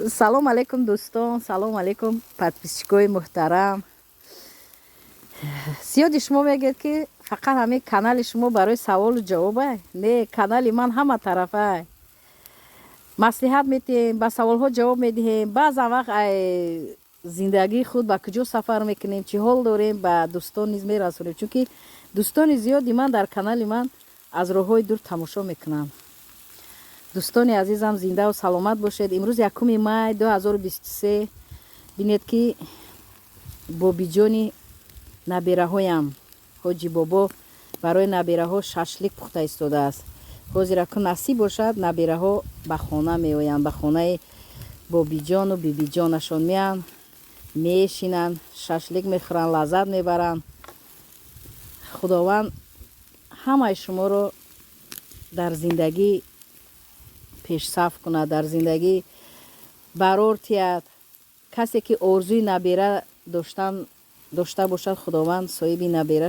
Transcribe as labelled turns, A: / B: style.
A: Салом алейкум, дӯстон, салом алейкум, подписчикои муҳтарам. Зиёди шумо мегӯед, ки фақат ҳамин канали шумо барои саволу ҷавобай. Не, канали ман ҳама тарафай. Маслиҳат метиҳем, ба саволҳо ҷавоб медиҳем, баъзан вақт ай зиндагии худ, ба куҷо сафар мекунем, чӣ ҳол дорем, ба дӯстон низ мерасонем, чунки дӯстони зиёди ман дар канали ман аз роҳҳои дур тамошо мекунанд. Дӯстони азизам, зиндаву саломат бошед. Имрӯз 1 май 2023. Бинед, ки бобиҷони набераҳоям, ҳоҷи бобо, барои набераҳо шашлик пухта истодааст. Ҳозира ку насиб бошад, набераҳо ба хона меоянд, ба хонаи бобиҷону бибиҷонашон меянд, мешинанд, шашлик мехӯранд, лаззат мебаранд. Худованд ҳамаи шуморо дар зиндагӣ пешсаф кунад, дар зиндагӣ барор тиҳад. Касе ки орзуи набера доштан дошта бошад, Худованд соҳиби набера.